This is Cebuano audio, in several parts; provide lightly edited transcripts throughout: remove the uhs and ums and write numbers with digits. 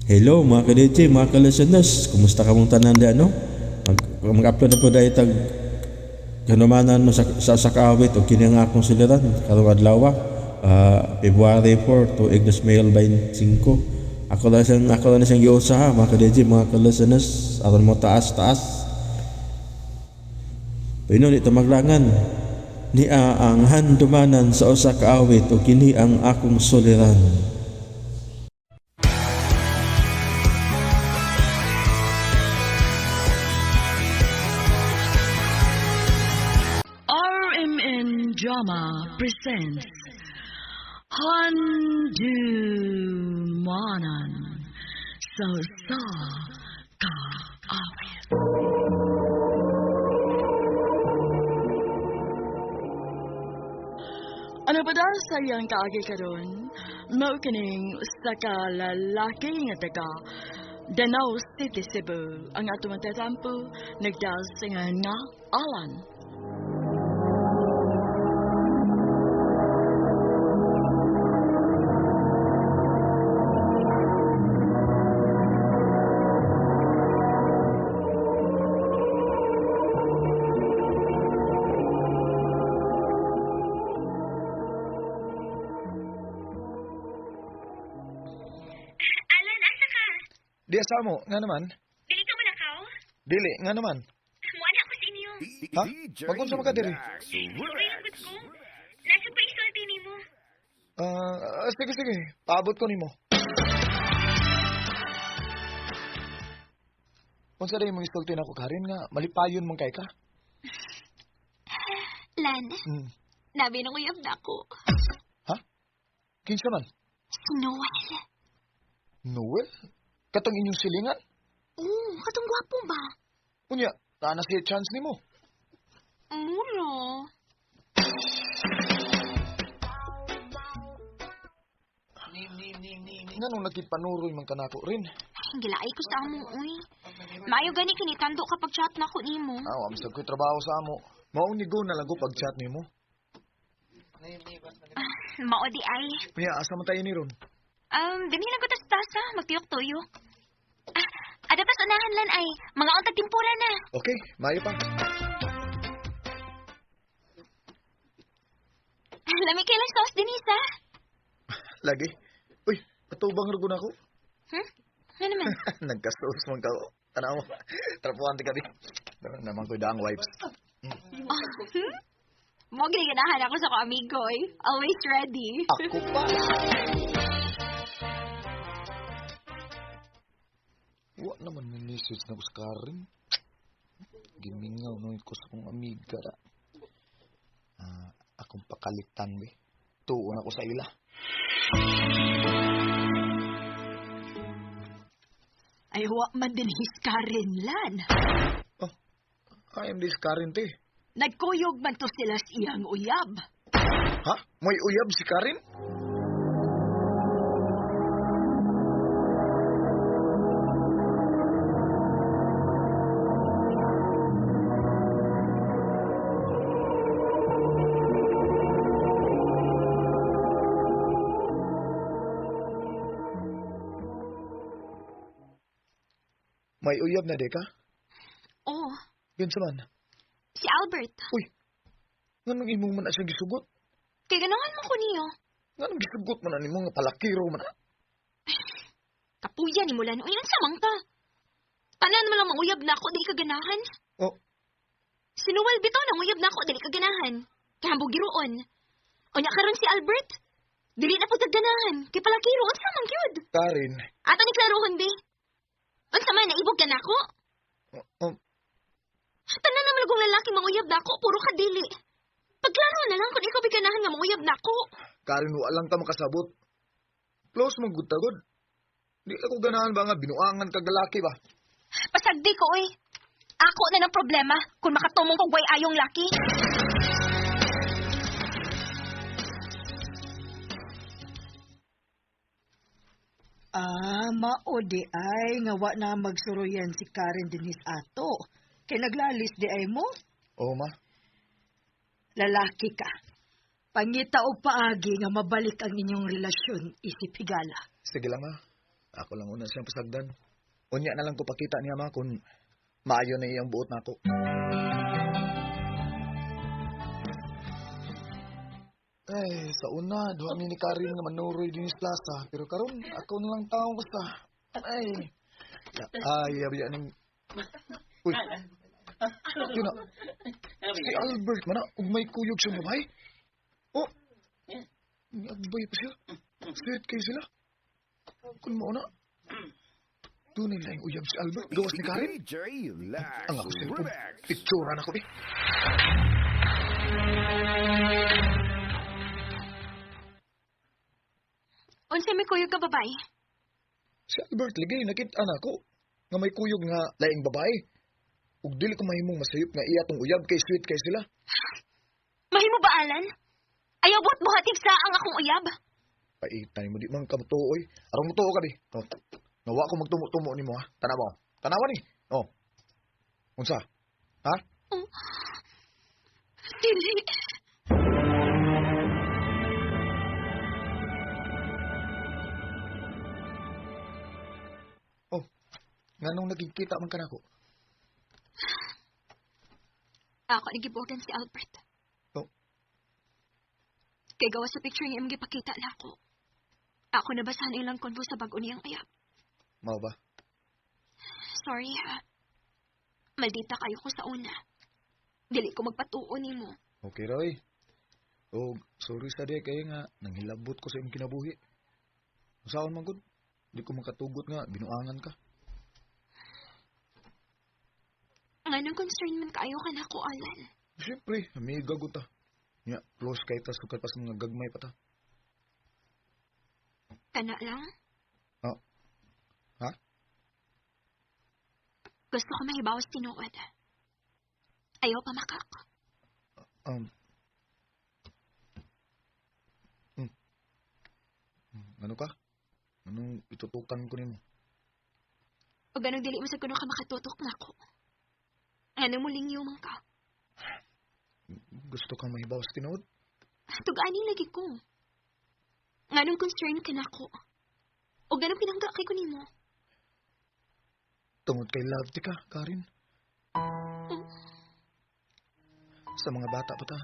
Hello mga ka-DJ, mga ka-listeners. Kumusta ka mong tanan di ano? Mag-upload na po dahil tag kanumanan no sa kaawit o kini nga akong suliran karong adlaw February 4 to Ignos Mail 25. Ako na siyang giusa ha, mga ka-DJ, mga ka-listeners, aron mo taas taas. Pero ni tamaglangan niya ang handumanan sa usa ka awit o kini ang akong suliran. RMN Drama presents Handumanan sa Sa Kaawit. Ano pa daw sa iyang kaagi karon? Mao kining usa ka lalaki nga taga Danao City, Cebu. Ang atong tatampo nagdasingan nga Alan. Alan, asa ka? Di asa mo, nga naman. Dili ka mulakaw? Dili, nga naman. Muana ko sa inyo. Ha? Magunsa man ka diri? Sugay lang gud ko. Nasa pa isulti nimo. Ah, sige, sige. Paabot ko nimo. Unsa day mong isulti nako Karin nga malipayon man kay ka? Lan, nabi nang uyab na ako. Ha? Kinsa man? Si Noel. Noel? Katong inyong silingan? Oo, katong gwapo ba? Unya, naa na siya chance nimo. Muro. Nganong nagkipanuroy man kanako rin? Gilaay ko sa amo, uy. Maayo gani kinitando kapag chat na ko nimo. Ah, wa bisag ko'y trabaho sa amo. Mao ni go na lang ko pag-chat nimo. Mao di ay. Unya, asa man tayo ni ron? Dinhi lang ko tas tasa, magtuyok-tuyok. Ah, ada pas unahan lan ay, mga untag timpura na. Okay, maayo pa. Lami kay lang sauce dinhi sa. Lagi. Uy, patubang ra gud ako. Ano naman? Nagkasos man ka. Tanaw. Trapuan ti gabi. Pero naman ko'y daang wipes. Oh, Mo ginahan ako sa ko amigo eh. Always ready. Ako pa. Wa naman may message na ko sa Karen. Gimingaw no ko sa akong amiga ra. Ah, akong pakalitan be. Tuon ako sa ila. Ay, wa man din his Karen lan. Oh, I am this Karen te. Nagkuyog man to sila sa iyang uyab. Ha? May uyab si Karen? May uyab na de ka? Oh, Kinsa man? si Albert. Uy, nganong imong man na siya gisugot? Kay ganahan mo ko niyo. Nganong gisugot man na nimo nga palakiro man na? Kapuya ni Mulan. Uy, unsa man ka? Tanan man lang manguyab na ako, dili ka ganahan. Oh, Si Noel bitaw nanguyab na ako, dili ka ganahan. Kay hambog giroon. Unya karon si Albert. Dili na pud ka ganahan. Kay palakiro, unsa man gyud? Karen. Ato ni klarohon be. Unsa man naibog ka nako? Oh, Tanan naman kong lalaki manguyab na ako, puro ka dili. Pagklaro na lang kung ikaw ba'y ganahan nga manguyab na ako. Karen, wa lang ta makasabot. Close mo gud tagod. Di ako ganahan ba nga binuangan kag lalaki ba? Pasagdi ko, oy. Ako na ng problema kung makatumong kog way ayong laki. Ah, mao di ay nga wa na magsuruyan si Karen dinhis ato. Kay naglalis di ay mo, Oo, ma. lalaki ka. Pangita og paagi nga mabalik ang inyong relasyon isip higala. Sige lang, ma. Ako lang una siyang pasagdan. Unya na lang ko pakita niya ma kung maayo na iyang buot nako. Ay, sa una, duha mi ni Karin nga manuroy din sa plaza. Pero karon ako na lang taong basta. Ay, ay, abi aning... Uy, yun na. Si Albert man na, ug may kuyog siyang babae. Oh, niagbay pa siya. Sweet kayo sila. Kung mauna, tunay lang uyab si Albert. Gawas ni Karin. Ang ako cellphone, picturean ako eh. Unsa may kuyog ka babae? Si Albert ligay nakita na ako nga may kuyog nga laing babae. Ug dili ko mahimong masayop nga iya tong uyab kay sweet kay sila. Mahimo ba, Alan? Ayaw buot buhatig sa ang akong uyab. Paitay mo di man ka mutuoy. Aron mutuo ka di. Oh. Nawa ko magtumo-tumo nimo ha. Tanawa. Tanawa ni. Oh. Unsa? Ha? Oh. Dili. Oh. Nganong nagkikita man ka nako? Ako nagibuhagan si Albert. Oh. Kay gawa sa picture nga imong gipakita nako. Ako nabasahan ilang konvo sa bag-o niyang uyab. Mao ba? Sorry ha. Maldita kayo ko sa una. Dili ko magpatuo nimo. Okay ra oy. Og sorry sa di kay nga nanghilabot ko sa imong kinabuhi. Usaon man gud? Di ko makatugot nga binuangan ka. Nganong concern man kaayo ka nako, Alan? Siyempre, amiga gud ta. Nya, close kay ta sukad pa sa mga gagmay pa ta. Kana lang? Oh. Ha? Gusto ko mahibawas tinuod. Ayaw pa makak. Ano ka? Anong itutukan ko nimo? O ganong dili mo sa kuno ka makatutok nako. Ano muling man ka? Gusto kang mahibawas tinuod? Tugani lagi ko. Nganong concern ka nako? O ganong pinangga kay ko nimo? Tungod kay love ti ka, Karin. Sa mga bata pa ta,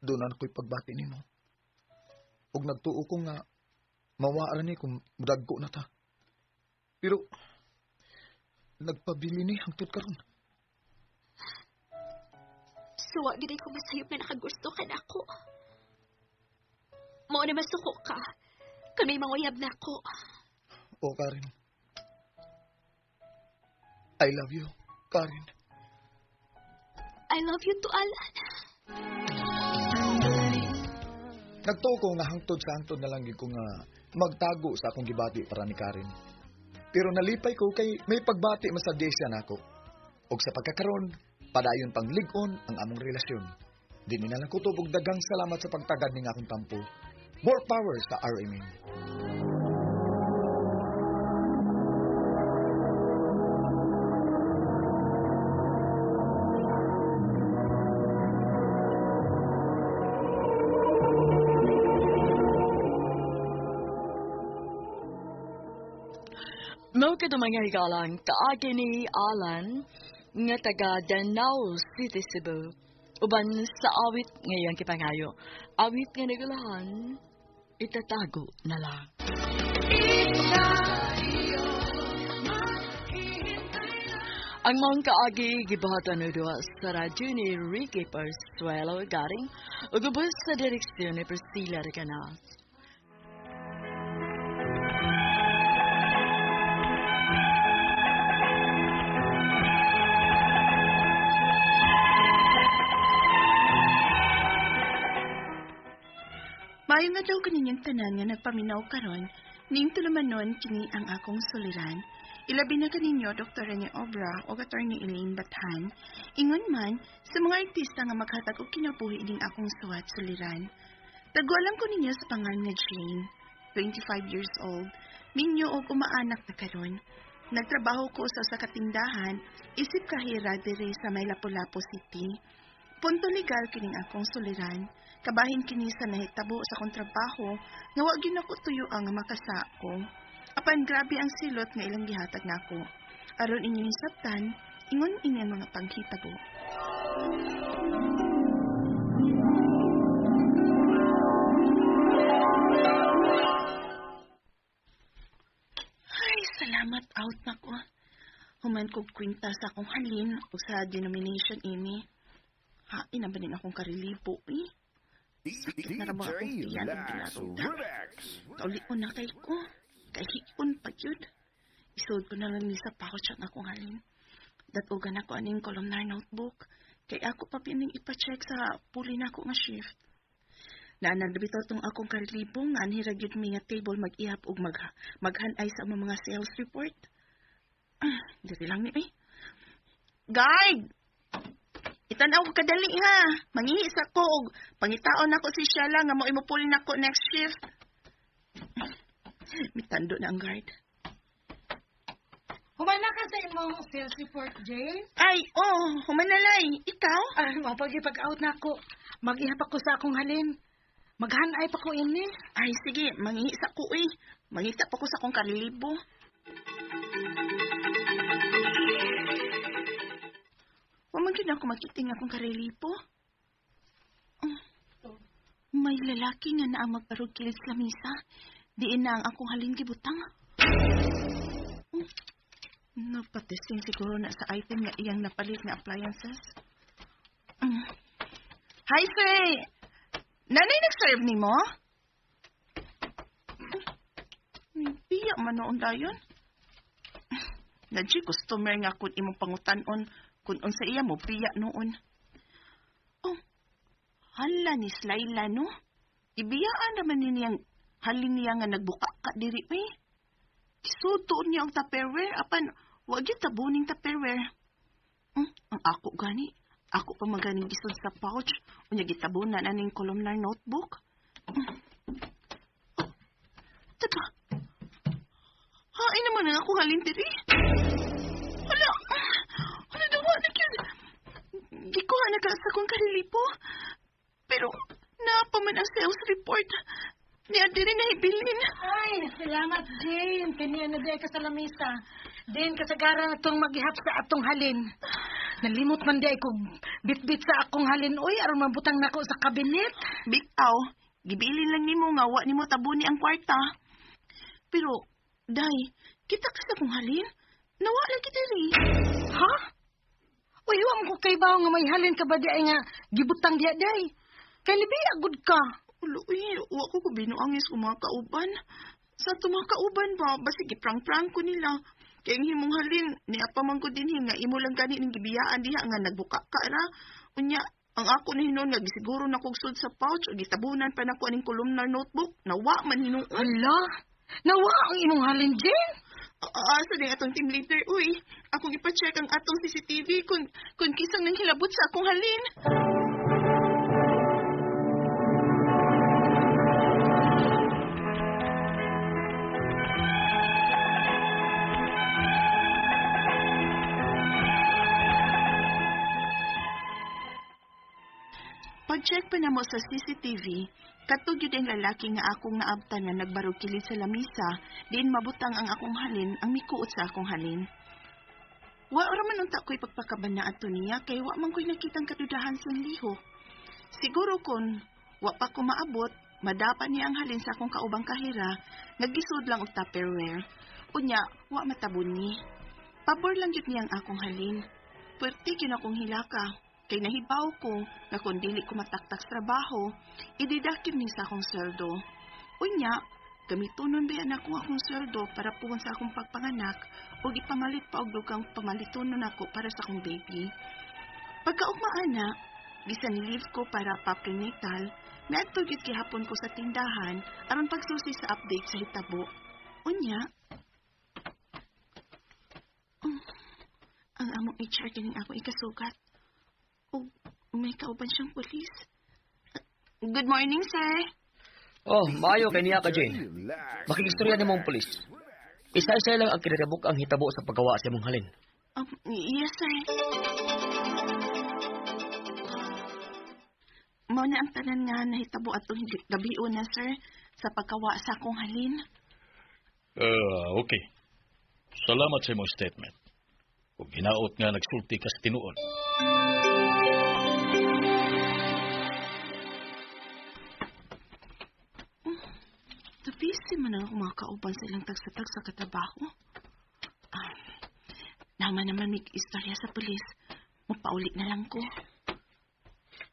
doon na ako'y pagbati nimo. Ug nagtuo ko nga, mawara ni kung dagko na ta. Pero, nagpabili ni hangtod karon. Suwa gid ko masayop na nakagusto ka nako. Mao na masuko ka. Kung may manguyab na ako. O, Karin. I love you, Karin. I love you too, Alan. Nagtuo ko nga hangtod sa hangtod na lang ko nga magtago sa akong gibati para ni Karin. Pero nalipay ko kay may pagbati masadya siya nako. Og sa pagkakaron, padayon pang lig-on ang among relasyon. Dini na lang kutob og daghang salamat sa pagtagad ning akong tampo. More power sa RMN. Mao kadto mga higalang kaagi ni Alan nga taga Danao City, Cebu. Uban sa awit ngayang kipangayo. Awit nga nagulahan, itatago na lang. Ang mga kaagi gibuhatan duha sa radyo ni Ricky Parsuelo Garing ug ubos sa direksyon ni Priscilla Recanas. Maayong adlaw kaninyong tanan nga nagpaminaw karon, ning tulumanon kini ang akong suliran. Ilabi na kaninyo Dr. Rene Obra o Attorney Elaine Bathan. Ingon man sa mga artista nga maghatag og kinabuhi ning akong suwat suliran. Tagwalan ko ninyo sa pangan nga Jane, 25 years old, minyo og umaanak na karon. Nagtrabaho ko sa usa ka tindahan, isip kahira diri sa may Lapu-Lapu City. Punto legal kining akong suliran. Kabahin kini sa nahitabo sa akong trabaho nga wa gyud nako tuyo ang makasako. Apan grabe ang silot nga ilang gihatag nako. Aron inyong hisabtan, ingon ini ang mga panghitabo. Ay, salamat out na ko. Human kog kwinta sa akong halin o sa denomination ini. Hain na ba din akong karilibo eh? Sakit na ra ba akong tiyan og ginaruda. Kauli-on na kay ko. Kahion pa yun. Isod ko na lang ni sa pouch ang akong halin. Datugan ako aning columnar notebook. Kay ako pa pining ipacheck sa puli na ako nga shift. Naanag bitaw tong akong karilibo nga anhi ra gyud mi nga table mag-ihap og maghanay sa among mga sales report. Diri lang ni eh. Guard! Itan-aw ko kadali ha. Mangihi sa ko og pangitaon nako si Shella nga mo imupuli nako next shift. Mitando na ang guard. Humana ka sa imong sales report, Jane? Ay, oh, humanalay. Ikaw? Ay, mapag-ipag-out na ako. Mag-ihap ako sa akong halin. Maghanay pa ko ini. Ay, sige, mangihi sa ko eh. Mangita pa ko sa akong karilibo. Wa man gyud ako makita nga akong karilibo. Oh, may lalaki nga naa magbarog kilid sa lamisa. Diin na ang akong halin gibutang. Oh, napatesting siguro na sa item nga iyang napalit nga appliances. Hi, sir! Nanay nag-serve ni mo? Piya man noon dayon. Nadji customer nga kun imong pangutanon kun unsa iya mo piya noon. Oh, hala ni Slayla no. Ibiyaan naman ni niyang halin niya nga nagbuka ka diri eh. Isuto niya ang Tupperware apan wa gyud tabuning Tupperware. Ang ako gani. Ako pa maganing gisod sa pouch. Unya gitabunan aning columnar notebook. Oh, teka. Hain naman ang ako halin diri. Hala. Hala dawa na kyud. Gikuha na ka sa akong karilipo. Pero naa pa man ang sales report. Niya diri na hibilin. Ay, salamat, Jane. Kaniya na di ka sa lamisa. Din kasagaran atong maghihap sa atong halin. Nalimot man di ay kog bitbit sa akong halin. Uy, aron mabutang nako sa kabinet. Bitaw, gibilin lang nimo nga wa nimo tabuni ang kwarta. Pero, day, kita ka sa akong halin? Nawa lagi diri. Ha? Uy, wa mo ko kay bawo nga may halin ka ba di ay nga gibutang diya day? Kay libi agud ka. Ulo, uy, wa ko binuangis ko mga kauban. Sa itong mga kauban ba, basig giprang-prang ko nila. Kaya ang himong halin, niya pa man ko dinhi nga imo lang gani ning gibiyaan diha nga nagbuka ka ra. Unya, ang ako na hinuon nga gisiguro na kog sud sa pouch o gitabunan pa nako aning columnar notebook, nawa man hinuon. Hala, nawa ang imong halin, Jane? Asa din atong team leader, uy. Akong ipa-check ang atong CCTV kung kisang nang hilabot sa akong halin. Pag-check pa na mo sa CCTV, katug yun ang lalaki nga akong naabtan nga nagbarog kilid sa lamisa, diin mabutang ang akong halin, ang mikuot sa akong halin. Wa ra man unta ko'y pagpakabana ato niya, kay wa man ko'y nakitang kadudahan sa lihok. Siguro kun wa pa ko maabot, madapa niya ang halin sa akong kaubang kahira, nagisud lang og Tupperware. Unya, wa matabon ni. Pabor lang yun niya ang akong halin. Puwerte yun akong hilaka. Kay nahibaw ko nga kung dili ko mataktak sa trabaho, ididakip ni sa akong sweldo. Unya, gamitonon ba yan ako akong sweldo para pugon sa akong pagpanganak o ipamalit pa og dugang pamalitonon ako para sa akong baby. Pagkaugma ana, bisan ni-leave ko para pa-prenatal, naadto gyud gihapon ko sa tindahan aron pagsusi sa update sa hitabo. Unya, ang among HR kining ako ikasugat. O may kauban siyang pulis. Good morning, sir. Oh, maayo kay niya ka, Jane. Makigistorya ni mong pulis. Isa-isa lang ang kinarabok ang hitabo sa paggawa sa imong halin. Yes, sir. Mao na ang tanan nga nahitabo atong gabi na, sir, sa pagkawa sa akong halin. Okay. Salamat sa imong statement. Ug hinaot nga nagsulti ka sa tinuod. Busy man ang akong mga kauban sa ilang tagsa-tagsa katrabaho. Ah, naman naman may istorya sa pulis. Mapauli na lang ko.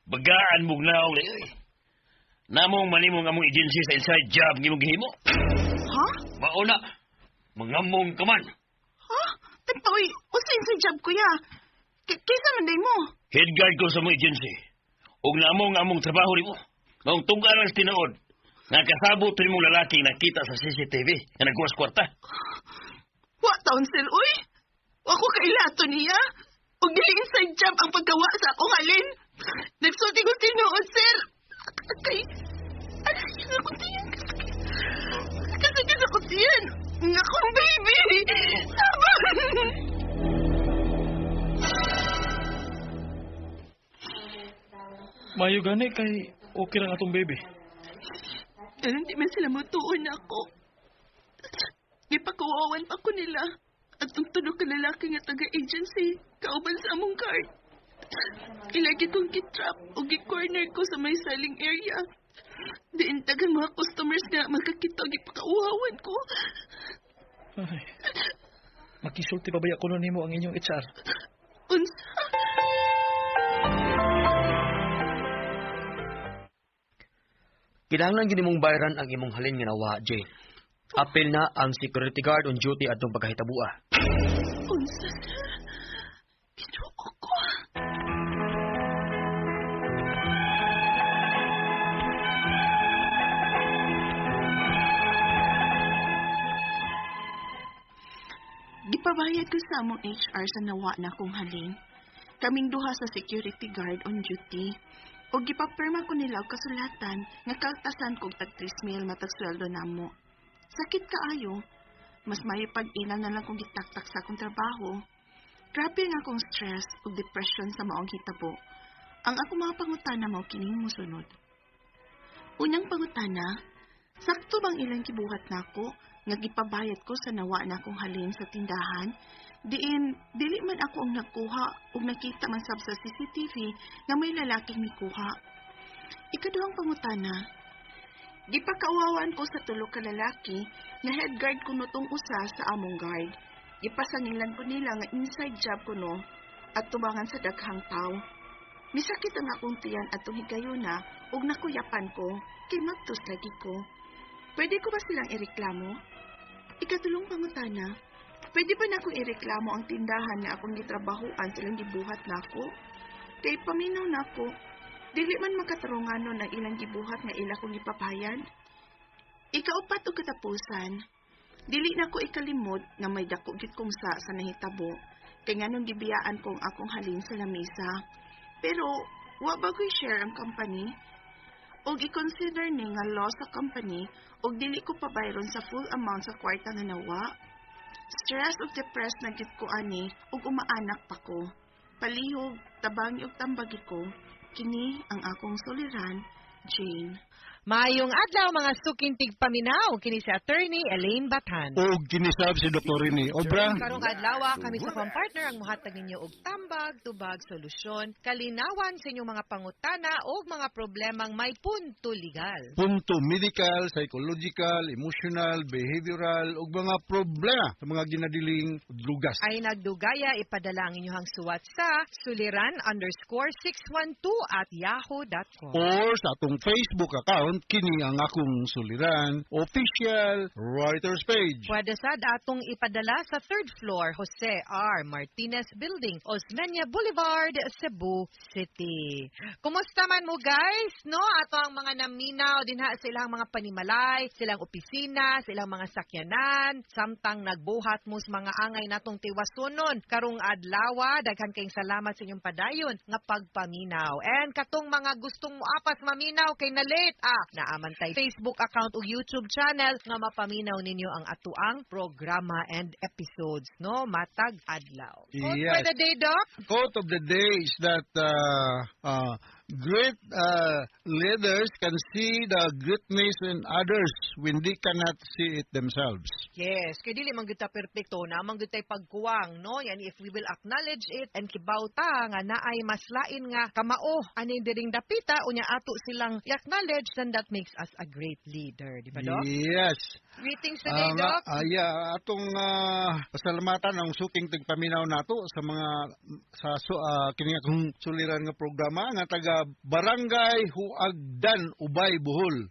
Bagaan mong naong eh. Namong manimong among agency sa inside job ngimong gihimo. Ha? Mauna, mangamong ka man. Ha? Tantoy, unsa inside job kuya? Kaysa man day mo? Head guard ko sa among agency. Ug namong among trabaho nimo. Maong tunggaran sa tinuod. Nga kasabot nimong lalaki nakita sa CCTV nga nagkuha sa kwarta. Wa taon sir, uy. Wa ko kailato niya. Ug dili inside job ang paggawa sa akong halin. Nagsulti ko tinuod, sir. Kay, ano yun ako tiyan? Kasakit ako tiyan. Nga akong baby. Sabang. Mayo gani kay okay lang atong baby. Pero hindi man sila matuon ako. Gipakuwawan pa ko nila. At ang tulo ka lalaki nga taga-agency, kauban sa among card. Ilagi kong gitrap o gi-corner ko sa may selling area. Diin tagang mga customers nga makakita gipakauhawan ko. Ay, makisulti pa ba kuno nimo ang inyong HR? Unsa? Kinahanglan gyud nimong bayaran ang imong halin nga nawa, Jane. Apil na ang security guard on duty atong pagkahitabua. Unsa, sir? Ginoo ko. Gipabayad ko sa among HR sa nawa na akong halin. Kaming duha sa security guard on duty. O gipapirma ko nila og kasulatan nga kaltasan kog tag 3 mil matag sweldo namo. Sakit kaayo. Mas may pag-ina na lang kung gitaktak sa akong trabaho. Grabe nga akong stress ug depression sa maong hitabo. Ang akong mga pangutana mao kining mosunod. Unang pangutana, sakto bang ilang gibuhat nako nga gipabayad ko sa nawa na akong halin sa tindahan? Diin, dili man ako ang nagkuha ug nakita man sab sa CCTV nga may lalaking mikuha. Ikaduhang pangutana, gipakauwawan ko sa tulo ka lalaki nga head guard kuno tong usa sa among guard. Gipasangilan ko nila nga inside job kuno at tubangan sa daghang tawo. Misakit ang akong tiyan atong higayuna ug nakuyapan ko kay magtos lagi ko. Pwede ko ba silang ireklamo? Ikatulong pangutana, pwede ba na akong ireklamo ang tindahan nga akong gitrabahuan silang gibuhat nako? Kay paminaw nako, dili man makatarunganon ang ilang gibuhat nga ila kong gipabayad. Ikaupat og katapusan, dili na ko ikalimot nga may dako gyud kong sa nahitabo kay nganong gibiyaan kong akong halin sa lamesa. Pero wa ba ko'y share ang company? Og i-consider ni nga loss sa company og dili ko pabayron sa full amount sa kwarta nga nawa. Stress ug depressed na gyud ko ani ug umaanak pa ko. Palihog, tabangi ug tambagi ko. Kini ang akong suliran, Jane. Maayong adlaw mga suking tigpaminaw kini si Attorney Elaine Bathan. Og kinisab si Dr. Rene Obra. Karong adlaw kami sa akong partner ang muhatag ninyo og tambag, tubag, solusyon, kalinawan sa inyong mga pangutana o mga problemang may punto legal. Punto medical, psychological, emotional, behavioral ug mga problema sa mga ginadiling lugas. Ay nagdugaya ipadala ang inyong suwat sa suliran_612@yahoo.com. Or sa atong Facebook account kini ang akong suliran official writers page. Pwede sad atong ipadala sa third floor, Jose R. Martinez Building, Osmeña Boulevard, Cebu City. Kumusta man mo guys, no? Ato ang mga naminaw dinha sa ilang mga panimalay, silang opisina, silang mga sakyanan, samtang nagbuhat mo sa mga angay natong tiwasunon karong adlaw. Daghan kayong salamat sa inyong padayon nga pagpaminaw. And katong mga gustong moapas maminaw kay na late, naaman tay Facebook account ug YouTube channel nga mapaminaw ninyo ang atuang programa and episodes, no? Matag adlaw. Quote Yes. for the day, Doc? Quote of the day is that Great leaders can see the greatness in others when they cannot see it themselves. Yes, kay dili man gyud ta perpekto, na man gyud tay pagkuwang, no? Yan, if we will acknowledge it and kibaw ta nga naay mas lain nga kamao ani diring dapita, unya ato silang i-acknowledge, then that makes us a great leader, di ba, Doc? Yes. Greetings today, Nga, Doc. Yeah, atong pasalamatan ang suking tigpaminaw nato sa mga sa kini akong suliran nga programa nga taga Barangay Huagdan, Ubay, Bohol.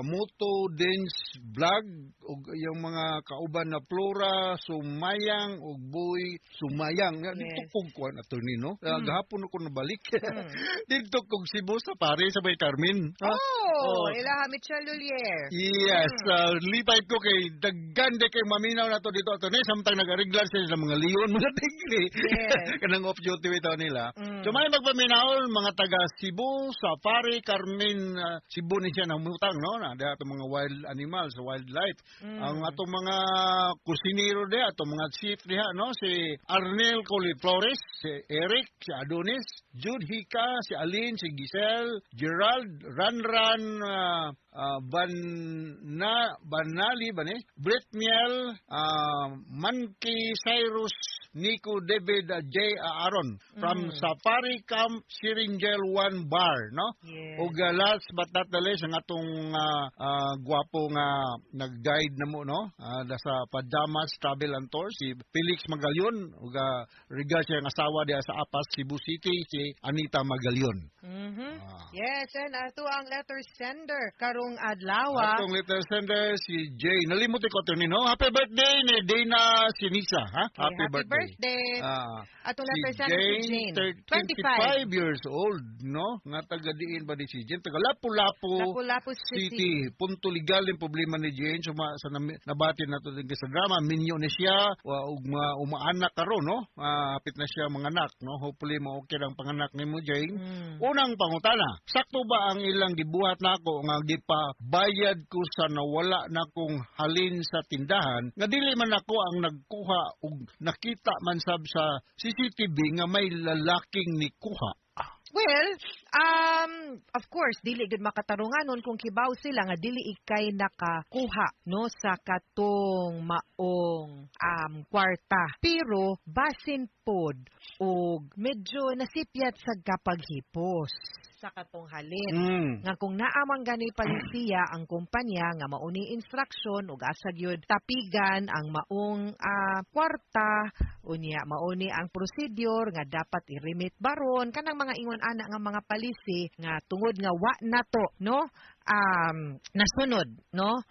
Moto Dance Vlog ug yung mga kauban na Flora Sumayang ug Boy Sumayang. Nga, didto kog kuan, attorney, no? Gahapon ako nabalik. Didto kog Cebu sa pare sa Bay Carmen. Ha? Oh, ilaha Michelle Lulier. Yes, lipay ko kay daghan de kay maminaw nato dito, attorney, samtang nag-ariglar sila sa mga leon, mga tigre. Kanang off duty bitaw nila. So may magpaminaw mga taga Cebu, Safari, Carmen, Cebu ni siya namutang, no? Na diha atong mga wild animals, wildlife. Ang atong mga kusinero diha, atong mga chief diha, no? Si Arnel Coliflores, si Eric, si Adonis, Jude Hika, si Aline, si Giselle, Gerald, Ranran, Van na Banali ba ni? Brett Miel, Monkey Cyrus, Nico David, J. Aaron from Safari Camp Siringel 1 Bar, no? Yes. Ug last but not the least, ang atong gwapo nga nag-guide na mo, no? Da sa Pajamas Travel and Tour, si Felix Magalyon, ug regards siya ang asawa diha sa Apas, Cebu City, si Anita Magalyon. Yes, and ato ang letter sender karong adlaw. Atong letter sender si Jay. Nalimot ko ito no? Happy birthday ni Dana Sinisa, ha? Okay, happy birthday. Atong letter si sender si Jane. 25 years old, no? Nga taga diin ba ni si Jane? Taga Lapu-Lapu Lapu-Lapu City. City. Punto legal yung problema ni Jane. Suma, sa nabati nato din sa drama, minyo ni siya, wa, ug mga umaanak karon, no? Hapit na siya manganak, no? Hopefully mo-okay ang panganak nimo, Jane. Unang pangutana, sakto ba ang ilang gibuhat nako nga gipabayad ko sa nawala na kong halin sa tindahan nga dili man ako ang nagkuha ug nakita man sab sa CCTV nga may lalaking nikuha? Well, of course, dili gud makatarunganon kung kibaw sila nga dili ikay nakakuha, no, sa katong maong kwarta. Pero basin pod og medyo nasipyat sa kapaghipos sa katong halin. Nga kung naamang gani palisiya ang kumpanya nga mauni instruction ug asa gyud tapigan ang maong kwarta, unya mauni ang procedure nga dapat i-remit baron kanang mga ingon ana nga mga palisi nga tungod nga wa nato, no, nasunod, no,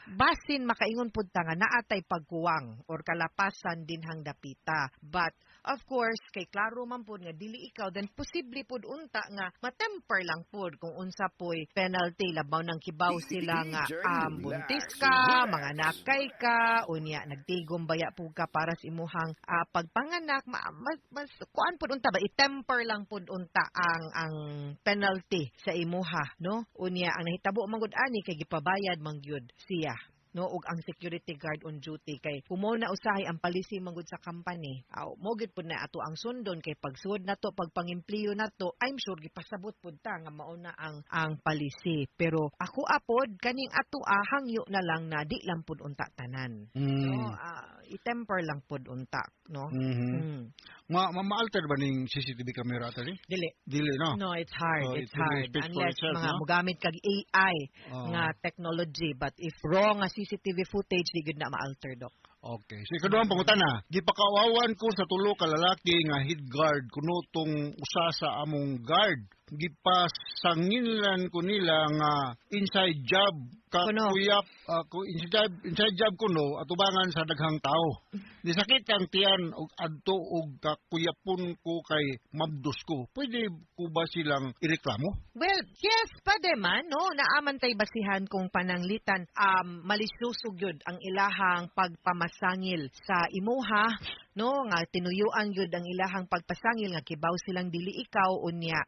basin makaingon pud ta nga naatay pagkuwang or kalapasan dinhang dapita. But of course, kay klaro man pud nga dili ikaw, then posible pud unta nga matemper lang pud kung unsa poy penalty, labaw nang kibaw sila nga buntis ka, mga nakay ka, unya nagtigom baya pud ka para sa imuhang pagpanganak, mas kuan pud unta ba, i-temper lang pud unta ang penalty sa imuha, no? Unya ang nahitabo man gud ani kay gipabayad man gyud siya, no, ug ang security guard on duty, kay kumo na usahay ang policy man gud sa company, aw mo gyud pud na ato ang sundon, kay pagsud nato, pagpangimpliyo nato, I'm sure gipasabot pud ta nga mao na ang policy. Pero ako apod kaning ato hangyo na lang na di lang pud unta tanan, no, i-temper lang pud unta, no? Ma-alter ba ning CCTV camera, attorney? Dili. Dili, no? No, it's hard. So, It's it really hard. speaks for Unless itself, mga no? mogamit kag AI nga technology. But if raw nga CCTV footage, di gud na ma-alter, Doc. Okay. So, ikaduhang pangutana, gipakaawawan ko sa tulo ka lalaki nga head guard kuno tong usa sa among guard. Gipasanginlan ko nila nga inside job kakuyap ko inside job kuno atubangan sa daghang tao. Nisakit ang tiyan og adto og kakuyapon ko kay mabdos ko. Pwede ko ba silang ireklamo? Well, yes, pwede man, no? Naaman tay basihan kung pananglitan malisyoso gyud ang ilahang pagpamasangil sa imuha, no, nga tinuyuan gyud ang ilahang pagpasangil nga kibaw silang dili ikaw unya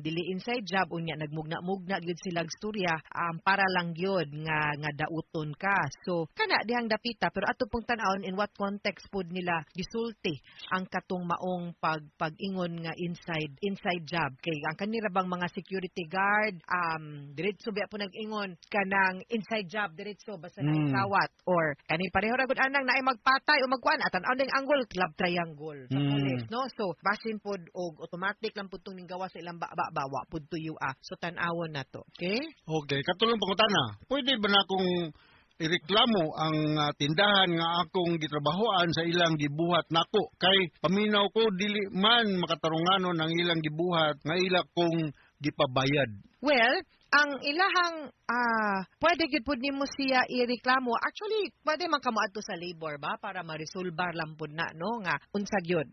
dili inside job unya nagmugna-mugna gyud silang storya para lang gyud nga nga dauton ka. So kana dihang dapita, pero ato pong tan-awon in what context pud nila gisulti ang katong maong pag-ingon nga inside job, kay ang kanira bang mga security guard diretso biya po nag-ingon kanang inside job diretso basta na isawat or kani pareho ra gud anang naay magpatay o magkuan at tan-aw ning angle club triangle sa police, no? So basin pod og automatic lang pud tong ning gawa sa ilang ba wa pud tuyo So tan-awon na to, okay? Okay, katulong pangutana. Pwede ba na akong ireklamo ang tindahan nga akong gitrabahoan sa ilang gibuhat nako kay paminaw ko dili man makatarunganon ang ilang gibuhat nga ila kong gipabayad? Well, ang ilahang pwede gyud pud nimo siya ireklamo. Actually, pwede man kamo adto sa labor ba para maresolbar lang pud na, no, nga unsa gyud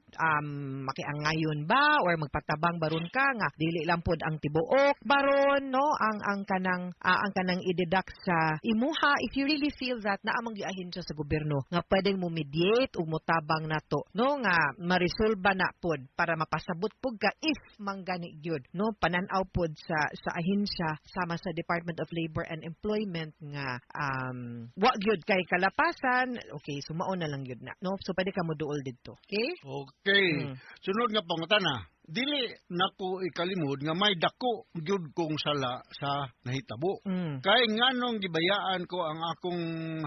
makiangayon ba or magpatabang baron ka nga dili lang pud ang tibuok baron, no, ang kanang ang kanang i-deduct sa imuha if you really feel that naa man gyud ahensya sa gobyerno nga pwedeng mo mediate ug motabang nato, no, nga maresolba na pud para mapasabot pud ka if manggani gyud, no, panan-aw pud sa ahensya sama sa Department of Labor and Employment nga wa gyud kay kalapasan, okay, sumao na lang gyud na, no? So pwede ka moduol didto, okay? Okay. Sunod nga pangutana, dili nako ikalimod nga may dako gyud kong sala sa nahitabo. Kay nganong gibayaan ko ang akong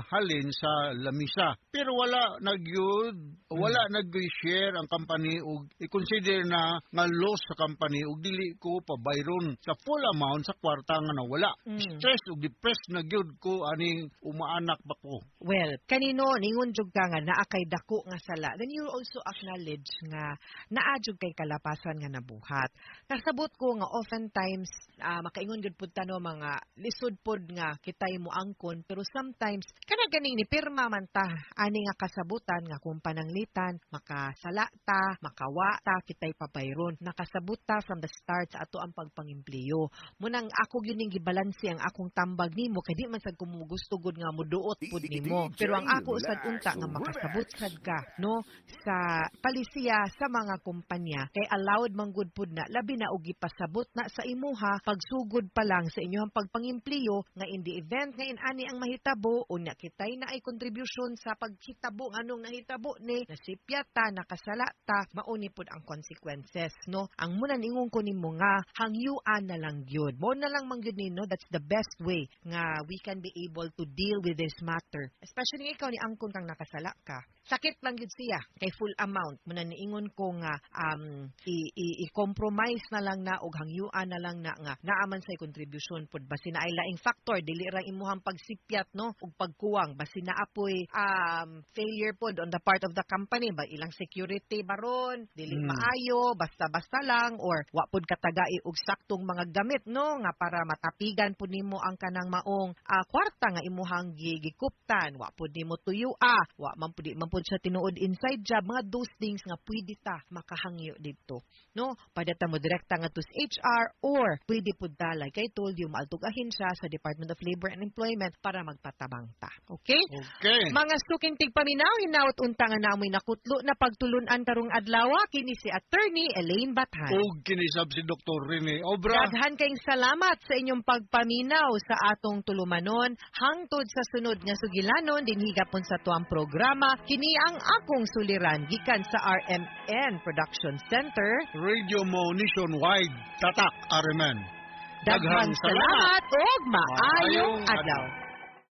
halin sa lamisa, pero wala nagyud wala nag-share ang company og i-consider na nga loss sa company og dili ko pabayron sa full amount sa kwarta nga nawala. Stress ug depressed na gyud ko aning umaanak ba ko. Well, kanino ningon jud ka nga naa kay dako nga sala, then you also acknowledge nga naa jud kay kalapasan nga nabuhat. Kasabot ko nga oftentimes makaingon gyud pud ta, no, mga lisod pod nga kitay mo angkon, pero sometimes kana ganing ni pirma man ta ani nga kasabutan nga kung pananglitan makasala ta, makawa ta, kitay pabayron. Nakasabot ta from the start sa ato ang pagpangimpliyo. Munang ako gyud ning gibalanse ang akong tambag nimo kay di man sad ko gusto gud nga muduot pud nimo. Pero ang ako sad unta nga makasabot sad ka, no, sa palisiya sa mga kumpanya kay allowed man gud pud na labi na og gipasabot na sa imuha pagsugod pa lang sa inyong pagpangimpliyo nga in the event nga inani ang mahitabo unya kitay na ay contribution sa paghitabo anong nahitabo ni nasipya ta, nakasala ta, mauni pud ang consequences, no? Ang muna ningon ko nimo nga hangyuan na lang gyud mo na lang man gyud nino, that's the best way nga we can be able to deal with this matter, especially ikaw ni angkon kang nakasala ka. Sakit lang gyud siya kay full amount. Muna niingon ko nga i-compromise na lang na og hangyuan na lang na nga naaman sa contribution pud basi naay laing factor, dili ra imuhang pagsipyat, no, ug pagkuwang, basi naapoy failure pod on the part of the company ba, ilang security baron dili maayo, basta-basta lang or wa pud katagai og saktong mga gamit, no, nga para matapigan pud nimo ang kanang maong kwarta nga imuhang gikuptan, wa pud nimo tuyua, wa man pud di man pud siya tinuod inside job, mga those things nga pwede ta makahangyo didto, no? Pwede ta mo direkta nga to sa HR or pwede pud ta, like I told you, maaltugahin siya sa Department of Labor and Employment para magpatabang ta. Okay? Okay. Mga suking tigpaminaw, hinawat unta nga namoy nakutlo na pagtulunan karong adlaw, kini si Attorney Elaine Bathan. Og kinisab si Dr. Rene Obra. Daghan kayong salamat sa inyong pagpaminaw sa atong tulumanon. Hangtod sa sunod nga sugilanon, dinhi gapon sa tuang programa, kini ang akong suliran gikan sa RMN Production Center. Radio Mo Nationwide, Tatak RMN. Daghang salamat ug maayong adlaw.